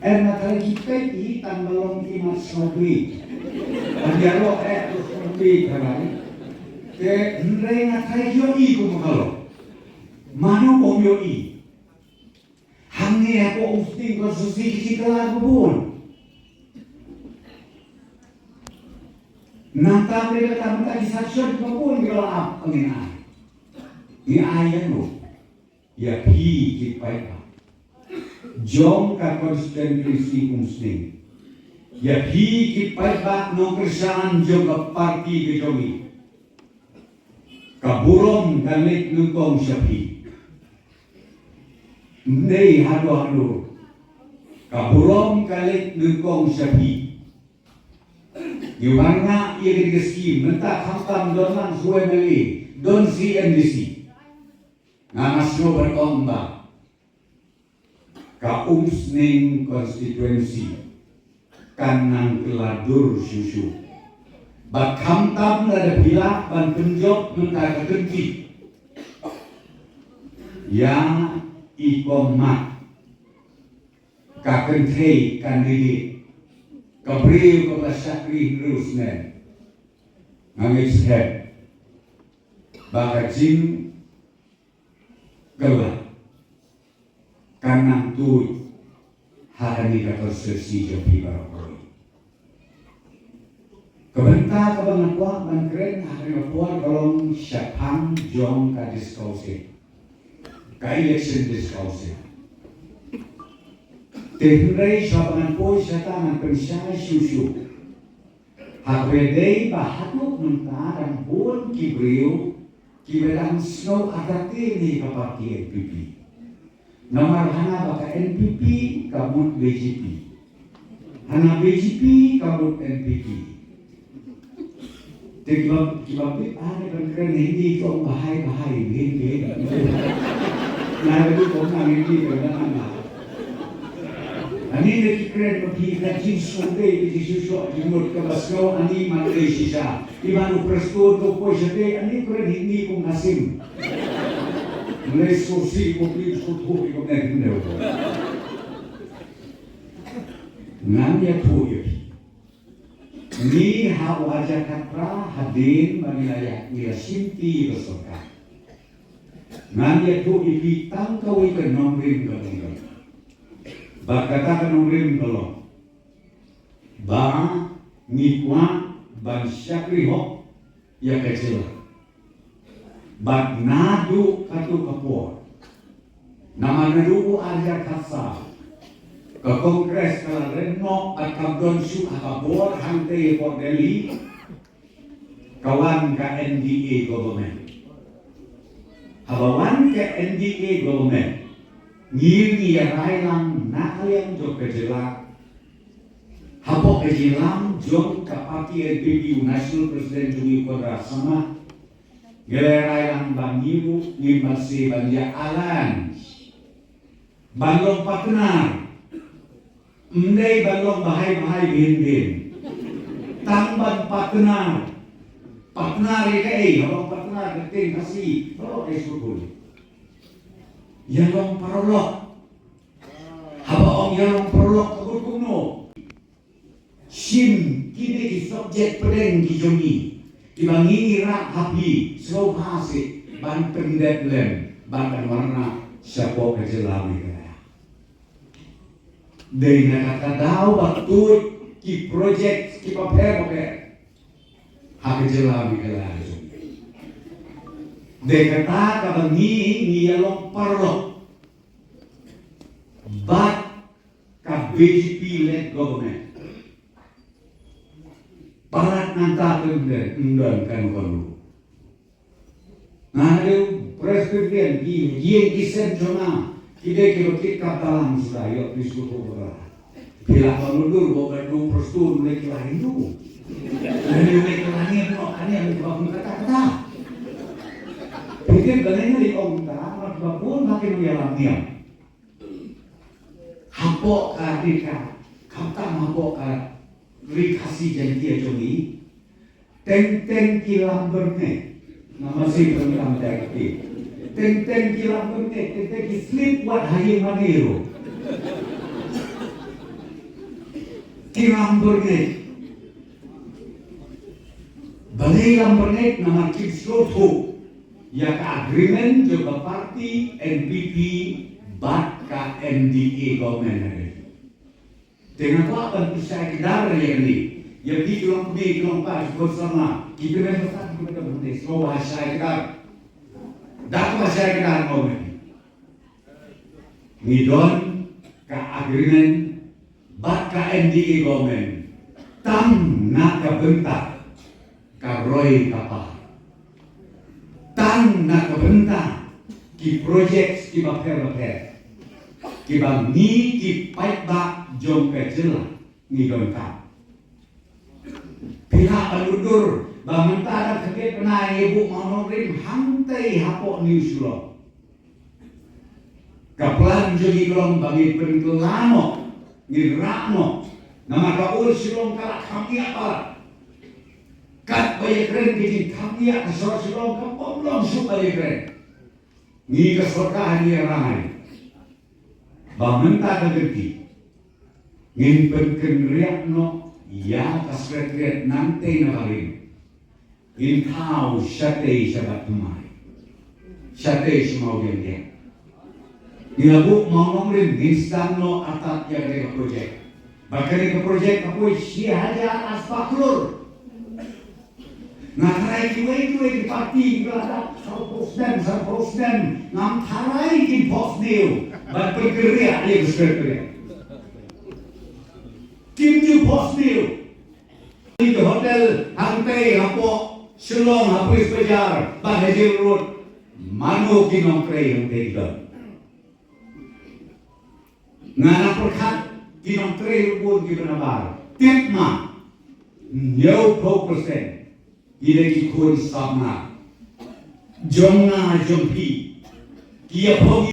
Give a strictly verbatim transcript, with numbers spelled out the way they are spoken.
Em, nga tharai ki peit hi tang ba long ki mat sngewbha. Ban ïaroh eh to sngewbha tharai. Te hynrei nga tharai ki ïohi kumba ka long. Mano bym ïohi. Hangne hapoh Umsning constituency ki jingkylla ba bun. Nangta phi la tang mynta ki section ba bun ki la ap, ngin ai. Ngi ai ïa no. Ïa phi ki paidbah jong ka constituency Umsning. Ïa phi ki paidbah nongkyrshan jong ka party ka jong ngi. Ka burom ka leit nyngkong sha phi. Ym dei haduh haduh. Ka burom ka leit nyngkong sha phi. Ngi wan nga ïa ka dei ka skim mynta khamtam don lang shu M L A, don sha M D C. Nga nga sngewbha ban ong ba ka Umsning constituency kan nang kylla dur shuh shuh. Bad khamtam lada phi lah ban pynjop mynta ka kynti ïa i kong Mat, ka kynthei candidate, ka briew kaba la shakri hynriew snem. Nga ngeit skhem ba ka jing kylla kan nang tuid ha kane ka constituency jong phi baroh kawei. Ka bynta kaba nga kwah ban kren ha kane ka por ka long shaphang jong ka discoursing, ka election discoursing. Te hynrei shuwa ba ngan poi shata ngan pynshai shuh shuh. Ha kaba dei ba haduh mynta dang bun ki briew kiba dang sngew artatien ïa ka party N P P. Namar hana ba ka N P P ka mut B J P, hana B J P ka mut N P P. Te kiba, kiba bit, ah, ne ban kren Hindi to bahai bahai Hindi. Na ba tu ko na Hindi ko na na. Ani ne ki kren ba phi ka jingsngewdei, ki jingsngewshoh jingmut kaba sngew ani mat dei shisha. Iban u Prestone to poi shatei ani kren Hindi kum Asim. Mlei sosi ko pli ko pho ko ne ko ne. Ngan ïathuh ïa phi. Ngi ha u arhajar khatphra hadien ba ngi la ïa, ngi la shimti ïa ka sorkar. Ngan ïathuh ïa phi tang kawei ka nongrim ka long. Bad kata ka nongrim ka long ba ngi kwah ban shakri hok ïa ka jylla. Bad naduh kato ka por, namar naduh u arhajar khatsaw, ka Congress ka la rem noh bad kam don shuh ha ka bor hangtei hapoh Delhi, ka wan ka N D A government. Haba wan ka N D A government, ngi, ngi ïa rai lang na ka liang jong ka jylla, hapoh ka jingïalam jong ka party N P P, u National President jong ngi u Conrad Sangma, ngi la rai lang ba ngi ruh ngim banse ban ïa alliance, ban long partner. Ym dei ban long bahai bahai bhin bhin. Tang ban partner. Partner ïa kaei? Haba long partner ka ktien Khasi baroh ai sngewthuh. Ïa long paralok. Haba ong ïa long paralok ka mut kumno? Shim kine ki subject pdeng ki jong ngi kiba ngi ngi rah ha phi, sngewbha seh ban pyndep lem bad ban wanrah shapoh ka jylla Meghalaya. Dei na kata ka daw ba tuid ki project kiba pher bapher ha ka jylla Meghalaya jong ngi. Dei kata kaba ngi ngi ïa long paralok bad ka B J P led government. Palat nangta te ym don, ym don kano kano. Nga dei u Presbyterian, ki ïing ki sem jong nga ki dei kiba kit kap dalam shuh ïa phi shu ko ba. Phi lah ban mutdur ba u Prestone u leit kylla Hindu. Lane u leit kylla niam, noh ka niam kiba kum kata kata. Phi tip balei nga dei ong kata, namar kiba bun ba ki nongïalam niam. Hapoh ka ri ka, khamtam hapoh ka ri Khasi Jaiñtia jong ngi, teng teng ki lam byrngeh. Namar shi pyrkhat dei ki, teng teng ki lam byrngeh, teng teng ki slip wat ha ïing mane ruh. Ki lam byrngeit. Balei lam byrngeit? Namar kim sngewthuh ïa ka agreement jong ka party N P P bad ka M D A government. Te nga kwah ban pynshai kdar ïa kane. Ïa phi ki long kmie, ki long kpa, ki khun samla, ki tymmen basan, ki tymmen basan, sngewbha shai kdar. Da kaba shai kdar mo me. Ngi don ka agreement bad ka M D A government tang na ka bynta ka roi ka par, tang na ka bynta ki project kiba pher bapher kiba ngi ki paidbah jong ka jylla ngi donkam. Phi lah ban dur ba mynta da ka bnai ngi buh mawnongrim hangtei hapoh New Shillong. Ka plan jong ngi ka long ba ngin pynkylla noh, ngin rah noh. Namar ka Old Shillong ka la kham ïa palat. Katba ïakren ka jingkham ïa ka shor Shillong ka bym long shuh ba ïakren. Ngi ka sorkar ngi rai ba mynta ka kynti ngin pynkynriah noh ïa ka Secretariat nangtei na Barim. Ngin thaw shatei sha Bad Thymmai, shatei sha Mawdiangdiang. Ngi la buh mawnongrim, ngin sdang noh artat ïa kane ka project. Bad kane ka project ka poi shi hajar arspah klur. Nga tharai kiwei kiwei ki parti ki la dap sawphew snem, sawphew snem, ngam tharai kin phohsniew ban pynkynriah ïa ka Secretariat. Kim ju phohsniew. Ki hotel hangtei hapoh Shillong ha Police Bazar bad ha Jail Road, mano ki nongtrei hangtei ki don? Nga la pyrkhat ki nongtrei ruh bun kiba nabar. Tip ma, hynñiewphew percent ki dei ki khun samla jong nga jong phi. Ki ïa phong